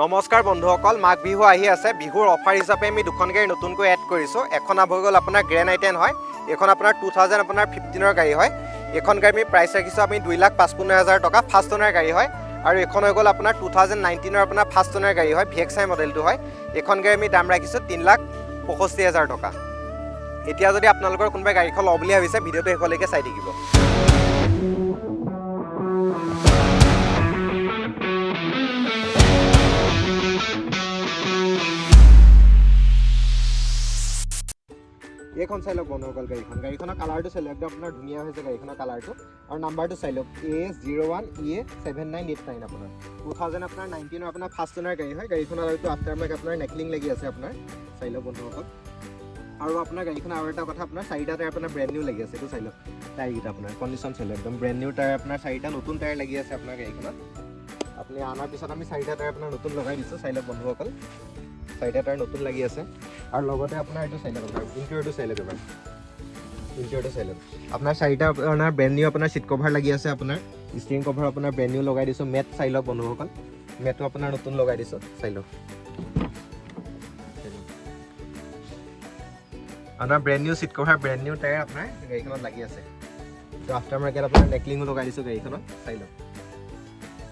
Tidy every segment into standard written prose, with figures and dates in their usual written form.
নমস্কাৰ বন্ধুসকল, মাঘ বিহু আহি আছে। বিহুৰ অফাৰ হিচাপে আমি দুখন গাড়ী নতুনকৈ এড কৰিছোঁ। এখন হৈ গ'ল আপোনাৰ গ্ৰেণ্ড আই টেন হয়। এইখন আপোনাৰ 2000 আপোনাৰ 15ৰ গাড়ী হয়। এইখন গাড়ী আমি প্ৰাইচ ৰাখিছোঁ আমি 2,55,000 টকা। ফাৰ্ষ্ট অ'নাৰ গাড়ী হয়। আৰু এইখন হৈ গ'ল আপোনাৰ 2019ৰ আপোনাৰ ফাৰ্ষ্ট অ'নাৰ গাড়ী হয়, ভিএক্স আই মডেলটো হয়। এইখন গাড়ী আমি দাম ৰাখিছোঁ 3,65,000 টকা। এতিয়া যদি আপোনালোকৰ কোনোবাই গাড়ীখন লওঁ বুলি ভাবিছে, ভিডিঅ'টো শেষলৈকে চাই থাকিব। এইখন চাই লওক বন্ধুসকল গাড়ীখন। গাড়ীখনৰ কালাৰটো চাই লওক, একদম আপোনাৰ ধুনীয়া হৈছে গাড়ীখনৰ কালাৰটো। আৰু নাম্বাৰটো চাই লওক, AS 01 EA 7989। আপোনাৰ 2000 আপোনাৰ 19ৰ আপোনাৰ ফাৰ্ষ্ট অ'নাৰ গাড়ী হয়। গাড়ীখনৰ হয়তো আফটাৰ মাৰ্কেট আপোনাৰ নেকলিং লাগি আছে আপোনাৰ, চাই লওক বন্ধুসকল। আৰু আপোনাৰ গাড়ীখনৰ আৰু এটা কথা, আপোনাৰ চাৰিটা টায়াৰ আপোনাৰ ব্ৰেণ্ড নিউ লাগি আছে। এইটো চাই লওক, টায়াৰকেইটা আপোনাৰ কণ্ডিশ্যন চাই লওক। একদম ব্ৰেণ্ড নিউ টায়াৰ, আপোনাৰ চাৰিটা নতুন টায়াৰ লাগি আছে আপোনাৰ গাড়ীখনত। আপুনি অনাৰ পিছত আমি চাৰিটা টায়াৰ আপোনাৰ নতুন লগাই দিছোঁ। চাই লওক বন্ধুসকল, চাৰিটা টায়াৰ নতুন লাগি আছে। আৰু লগতে আপোনাৰ এইটো চাই লওক, আপোনাৰ ইণ্টেৰিয়ৰটো চাই লওক এবাৰ। ইণ্টেৰিয়ৰটো চাই লওক, আপোনাৰ চাৰিটা আপোনাৰ ব্ৰেণ্ড নিউ আপোনাৰ চিট কভাৰ লাগি আছে। আপোনাৰ ষ্টিয়েৰিং কভাৰ আপোনাৰ ব্ৰেণ্ড নিউ লগাই দিছোঁ। মেট চাই লওক বন্ধুসকল, মেটো আপোনাৰ নতুন লগাই দিছোঁ। চাই লওক, চাই লওক। আপোনাৰ brand new seat cover, brand new tyre আপোনাৰ গাড়ীখনত লাগি আছে। তো আফটাৰ মাৰ্কেট আপোনাৰ নেকলিঙো লগাই দিছোঁ গাড়ীখনত, চাই লওক।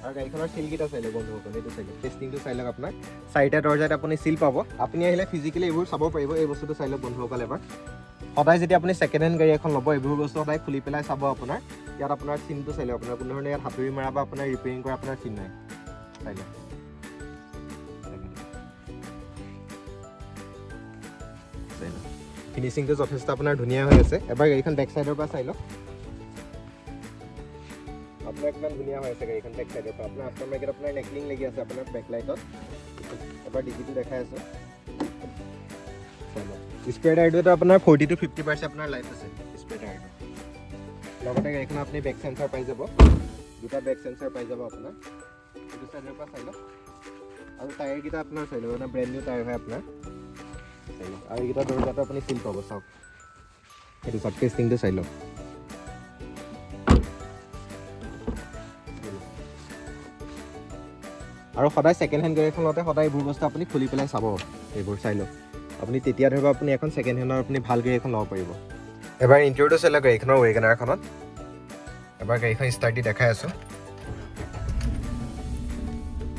আৰু গাড়ীখনৰ চিলকেইটা চাই লওক বন্ধুসকল, এইটো চাই লওক, টেষ্টিংটো চাই লওক। আপোনাৰ চাৰিটা দৰ্জাত আপুনি চিল পাব। আপুনি আহিলে ফিজিকেলি এইবোৰ চাব পাৰিব। এই বস্তুটো চাই লওক বন্ধুসকল এবাৰ। সদায় যেতিয়া আপুনি ছেকেণ্ড হেণ্ড গাড়ী এখন ল'ব, এইবোৰ বস্তু সদায় খুলি পেলাই চাব। আপোনাৰ ইয়াত আপোনাৰ চিনটো চাই লওক, আপোনাৰ কোনো ধৰণে ইয়াত হাতুৰি মাৰা বা আপোনাৰ ৰিপেয়াৰিং কৰা আপোনাৰ চিন নাই। চাই লওক, চাই লওক। ফিনিচিংটো যথেষ্ট আপোনাৰ ধুনীয়া হৈ আছে। এবাৰ গাড়ীখন বেক চাইডৰ পৰা চাই লওক। আপোনাৰ কিমান ধুনীয়া হৈ আছে গাড়ীখন বেক চাইডৰ পৰা। আপোনাৰ আফটাৰ মাৰ্কেট আপোনাৰ নেকলিং লাগি আছে আপোনাৰ বেক লাইটত। এবাৰ ডিকিটো দেখাই আছোঁ, চাই লওক। স্পেয়াৰ টায়াৰটোত আপোনাৰ 40 টু 50% আপোনাৰ লাইফ আছে স্পেয়াৰ টায়াৰটো। লগতে গাড়ীখন আপুনি বেক চেঞ্চাৰ পাই যাব, দুটা বেক চেঞ্চাৰ পাই যাব আপোনাৰ। এইটো চাইডৰ পৰা চাই লওক। আৰু টায়াৰকেইটা আপোনাৰ চাই লওক, আপোনাৰ ব্ৰেণ্ড নিউ টায়াৰ হয় আপোনাৰ, চাই লওক। আৰু এইকেইটা দৰ্জাটো আপুনি চিল পাব, চাওক। সেইটো চাওক, টেষ্টিংটো চাই লওক। আৰু সদায় ছেকেণ্ড হেণ্ড গাড়ীখন লওঁতে সদায় এইবোৰ বস্তু আপুনি খুলি পেলাই চাব, এইবোৰ চাই লওক আপুনি। তেতিয়া ধৰিব আপুনি এখন ছেকেণ্ড হেণ্ডৰ আপুনি ভাল গাড়ী এখন ল'ব পাৰিব। এবাৰ ইণ্টেৰিয়ৰটো চাই লওক গাড়ীখনৰ, ৱেগনাৰখনত। এবাৰ গাড়ীখন ষ্টাৰ্ট দি দেখাই আছোঁ।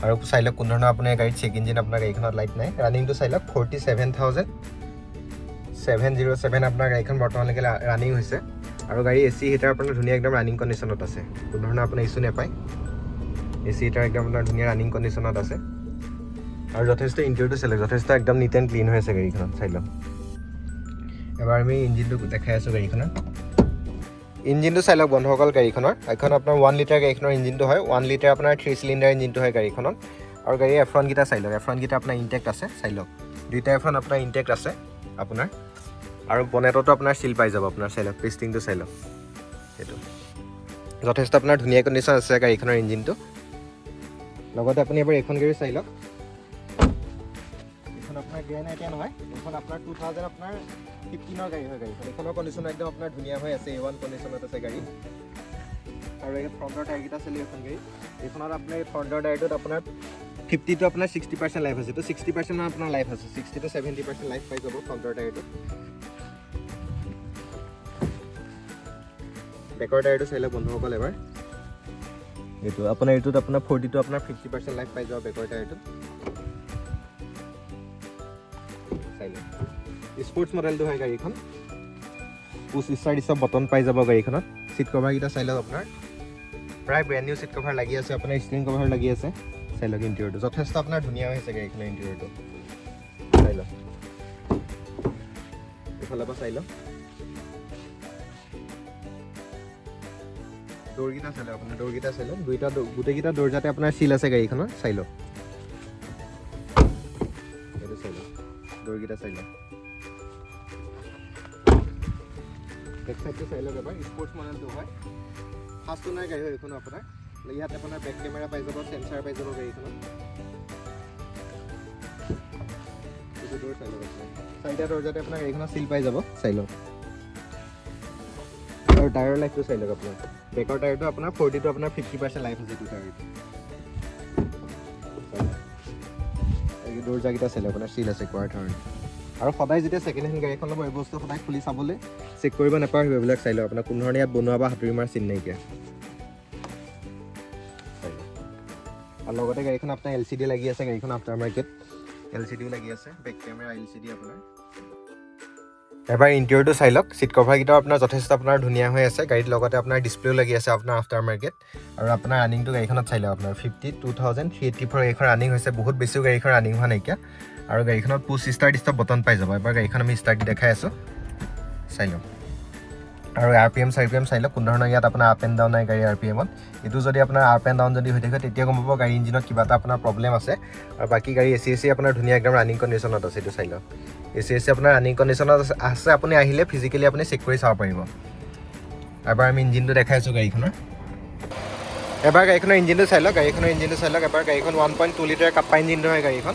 আৰু চাই লওক, কোনো ধৰণৰ আপোনাৰ গাড়ীত চেক ইঞ্জিন আপোনাৰ গাড়ীখনত লাইট নাই। ৰানিংটো চাই লওক, 47,707 আপোনাৰ গাড়ীখন বৰ্তমানলৈকে ৰানিং হৈছে। আৰু গাড়ী এ চি, হিটাৰ আপোনাৰ ধুনীয়া একদম ৰানিং কণ্ডিশ্যনত আছে। কোনো ধৰণৰ আপোনাৰ ইছ্যু নাপায়। এ চি, হিটাৰ একদম আপোনাৰ ধুনীয়া ৰানিং কণ্ডিশ্যনত আছে। আৰু যথেষ্ট ইণ্টেৰিয়ৰটো চাই লওক, যথেষ্ট একদম নিট এণ্ড ক্লিন হৈ আছে গাড়ীখনত, চাই লওক। এবাৰ আমি ইঞ্জিনটো দেখাই আছোঁ গাড়ীখনৰ। ইঞ্জিনটো চাই লওক বন্ধুসকল গাড়ীখনৰ। এইখন আপোনাৰ 1 লিটাৰ গাড়ীখনৰ ইঞ্জিনটো হয়। 1 লিটাৰ আপোনাৰ থ্ৰী চিলিণ্ডাৰ ইঞ্জিনটো হয় গাড়ীখনত। আৰু গাড়ীৰ এফ্ৰনকেইটা চাই লওক, এফ্ৰনকেইটা আপোনাৰ ইনটেক্ট আছে। চাই লওক, দুইটা এফ্ৰন আপোনাৰ ইনটেক্ট আছে আপোনাৰ। আৰু বনেটতো আপোনাৰ চিল পাই যাব আপোনাৰ। চাই লওক, পেষ্টিংটো চাই লওক। সেইটো যথেষ্ট আপোনাৰ ধুনীয়া কণ্ডিশ্যন আছে গাড়ীখনৰ ইঞ্জিনটো। লগতে আপুনি এবাৰ এইখন গাড়ী চাই লওক। এইখন আপোনাৰ গ্ৰেণ্ড আই টেন হয়। এইখন আপোনাৰ 2000 আপোনাৰ 15ৰ গাড়ী হয় গাড়ীখন। এইখনৰ কণ্ডিশ্যন একদম আপোনাৰ ধুনীয়া হৈ আছে, এ ওৱান কণ্ডিশ্যনত আছে গাড়ী। আৰু এই ফ্ৰণ্টৰ টায়াৰকেইটা চালি এখন গাড়ী। এইখনত আপোনাৰ এই ফ্ৰণ্টৰ টায়াৰটোত আপোনাৰ 50 টু আপোনাৰ 60% লাইফ আছে। তো 60% মান আপোনাৰ লাইফ আছে, 60 টু 70% লাইফ পাই যাব ফ্ৰণ্টৰ টায়াৰটোত। বেকৰ টায়াৰটো চাই লওক বন্ধুসকল এবাৰ। এইটো আপোনাৰ এইটোত আপোনাৰ 40 টু আপোনাৰ 50% লাইফ পাই যাব বেকৰ টায়াৰটোত। চাই লওক, স্পৰ্টছ মডেলটো হয় গাড়ীখন। পুছ ষ্টাৰ্ট চব বটন পাই যাব গাড়ীখনত। চিট কভাৰকেইটা চাই লওক, আপোনাৰ প্ৰায় ব্ৰেণ্ড নিউ চিট কভাৰ লাগি আছে, আপোনাৰ ষ্টিয়েৰিং কভাৰ লাগি আছে। চাই লওক, ইণ্টেৰিয়ৰটো যথেষ্ট আপোনাৰ ধুনীয়া হৈছে গাড়ীখনৰ। ইণ্টেৰিয়ৰটো চাই লওক, এইফালৰ পৰা চাই লওক। দৌৰকেইটা চাই লওক আপোনাৰ, দৌৰকেইটা চাই লওক। দুইটা গোটেইকেইটা দৰ্জাতে আপোনাৰ চিল আছে গাড়ীখনৰ। চাই লওক, এইটো চাই লওক, দৌৰকেইটা চাই লওক। বেক চাইডটো চাই লওক এবাৰ। স্পৰ্টছ মডেলটো হয়, ফাৰ্ষ্ট অ'নাৰ গাড়ী হয় এইখনো আপোনাৰ। ইয়াত আপোনাৰ বেক কেমেৰা পাই যাব, চেঞ্চাৰ পাই যাব গাড়ীখনত। এইটো দৌৰ চাই লওক আপোনাৰ, চাৰিটা দৰ্জাতে আপোনাৰ গাড়ীখনত চিল পাই যাব, চাই লওক। আৰু টায়াৰৰ লাইফটো চাই লওক আপোনাৰ। বেকৰ টায়াৰটো আপোনাৰ 40 টু আপোনাৰ 50% লাইফ আছে এইটো টায়াৰটো। চাই লওক। দৰ্জাকেইটা চাই লওক, আপোনাৰ চিল আছে কোৱাৰ ধৰণে। আৰু সদায় যেতিয়া ছেকেণ্ড হেণ্ড গাড়ীখন ল'ব, এই বস্তু সদায় খুলি চাবলৈ, চেক কৰিব নাপাহৰিব। এইবিলাক চাই লওক আপোনাৰ, কোনো ধৰণে ইয়াত বনোৱা বা হাতুৰি মাৰ চিন নাইকিয়া, চাই লওক। আৰু লগতে গাড়ীখন আপোনাৰ এলচিডি লাগি আছে। গাড়ীখন আফটাৰ মাৰ্কেট এলচিডিও লাগি আছে, বেক কেমেৰা এলচিডি আপোনাৰ। এবাৰ ইণ্টেৰিয়ৰটো চাই লওক। চিট কভাৰকেইটাও আপোনাৰ যথেষ্ট আপোনাৰ ধুনীয়া হৈ আছে গাড়ীত। লগতে আপোনাৰ ডিছপ্লেও লাগি আছে আপোনাৰ আফটাৰ মাৰ্কেট। আৰু আপোনাৰ ৰানিংটো গাড়ীখনত চাই লওক, আপোনাৰ 52,384 গাড়ীখন ৰানিং হৈছে। বহুত বেছিও গাড়ীখন ৰানিং হোৱা নাইকিয়া। আৰু গাড়ীখনত পুছ ষ্টাৰ্ট ষ্টপ বটন পাই যাব। এবাৰ গাড়ীখন আমি ষ্টাৰ্ট দি দেখাই আছোঁ, চাই লওক। আৰু আৰপিএম চাৰপিএম চাই লওক, কোনো ধৰণৰ ইয়াত আপোনাৰ আপ এণ্ড ডাউন নাই গাড়ী আৰপিএমত। এইটো যদি আপোনাৰ আপ এণ্ড ডাউন যদি হৈ থাকে, তেতিয়া গম পাব গাড়ী ইঞ্জিনত কিবা এটা আপোনাৰ প্ৰব্লেম আছে। আৰু বাকী গাড়ী এচি আপোনাৰ ধুনীয়া একদম ৰানিং কণ্ডিশ্যনত আছে। এইটো চাই লওক, এচি আপোনাৰ ৰানিং কণ্ডিশ্যনত আছে। আপুনি আহিলে ফিজিকেলি আপুনি চেক কৰি চাব পাৰিব। এবাৰ আমি ইঞ্জিনটো দেখাই আছোঁ গাড়ীখনৰ। এবাৰ গাড়ীখনৰ ইঞ্জিনটো চাই লওক। গাড়ীখনৰ ইঞ্জিনটো চাই লওক এবাৰ। গাড়ীখন 1.2 লিটাৰ কাপ্পা ইঞ্জিনটো হয় গাড়ীখন।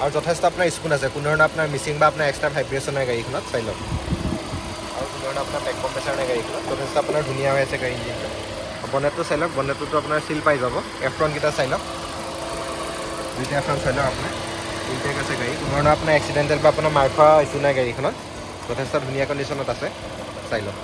আৰু যথেষ্ট আপোনাৰ স্মুথ আছে, কোনো ধৰণৰ আপোনাৰ মিচিং বা আপোনাৰ এক্সট্ৰা ভাইব্ৰেশ্যন নাই গাড়ীখনত, চাই লওক। আৰু কোনো ধৰণৰ আপোনাৰ বেক কম্প্ৰেচাৰ নাই গাড়ীখনত। যথেষ্ট আপোনাৰ ধুনীয়া হৈ আছে গাড়ী ইঞ্জিনটো। বনেটটো চাই লওক, বনেটটোতো আপোনাৰ চিল পাই যাব। এফ্ৰনকেইটা চাই লওক, দুইটা এফ্ৰন চাই লওক। আপোনাৰ ইনটেক আছে গাড়ী, কোনো ধৰণৰ আপোনাৰ এক্সিডেণ্টেল বা আপোনাৰ মাৰ খোৱা ইছ্যু নাই গাড়ীখনত। যথেষ্ট ধুনীয়া কণ্ডিশ্যনত আছে, চাই লওক।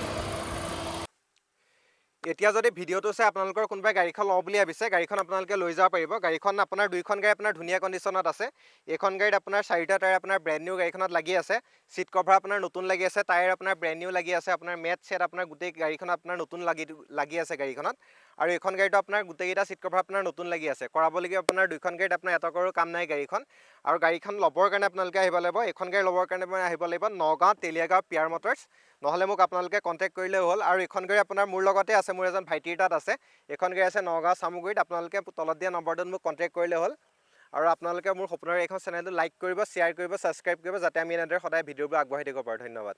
এতিয়া যদি ভিডিঅ'টো চাই আপোনালোকৰ কোনোবাই গাড়ীখন লওঁ বুলি ভাবিছে, গাড়ীখন আপোনালোকে লৈ যাব পাৰিব। গাড়ীখন আপোনাৰ দুইখন গাড়ী আপোনাৰ ধুনীয়া কণ্ডিশ্যনত আছে। এইখন গাড়ীত আপোনাৰ চাৰিটা টায়াৰ আপোনাৰ ব্ৰেণ্ড নিউ গাড়ীখনত লাগি আছে। চিট কভাৰ আপোনাৰ নতুন লাগি আছে, টায়াৰ আপোনাৰ ব্ৰেণ্ড নিউ লাগি আছে। আপোনাৰ মেট চেট আপোনাৰ গোটেই গাড়ীখনত আপোনাৰ নতুন লাগি লাগি আছে গাড়ীখনত। আৰু এইখন গাড়ীটো আপোনাৰ গোটেইকেইটা চিট কভাৰ আপোনাৰ নতুন লাগি আছে। কৰাবলগীয়া আপোনাৰ দুইখন গাড়ীত আপোনাৰ এটকাৰো কাম নাই গাড়ীখন। আৰু গাড়ীখন ল'বৰ কাৰণে আপোনালোকে আহিব লাগিব, এইখন গাড়ী ল'বৰ কাৰণে আপুনি আহিব লাগিব নগাঁও তেলিয়াগাঁও পিয়াৰ মটৰ্ছ। নহ'লে মোক আপোনালোকে কণ্টেক্ট কৰিলেও হ'ল। আৰু এইখন গাড়ী আপোনাৰ মোৰ লগতে আছে, মোৰ এজন ভাইটিৰ তাত আছে। এইখন গাড়ী আছে নগাঁও চামগুৰিত। আপোনালোকে তলত দিয়া নম্বৰটোত মোক কণ্টেক্ট কৰিলে হ'ল। আৰু আপোনালোকে মোৰ সপোনৰ এইখন চেনেলটো লাইক কৰিব, শ্বেয়াৰ কৰিব, ছাবস্ক্ৰাইব কৰিব, যাতে আমি এনেদৰে সদায় ভিডিঅ'বোৰ আগবঢ়াই থাকিব পাৰোঁ। ধন্যবাদ।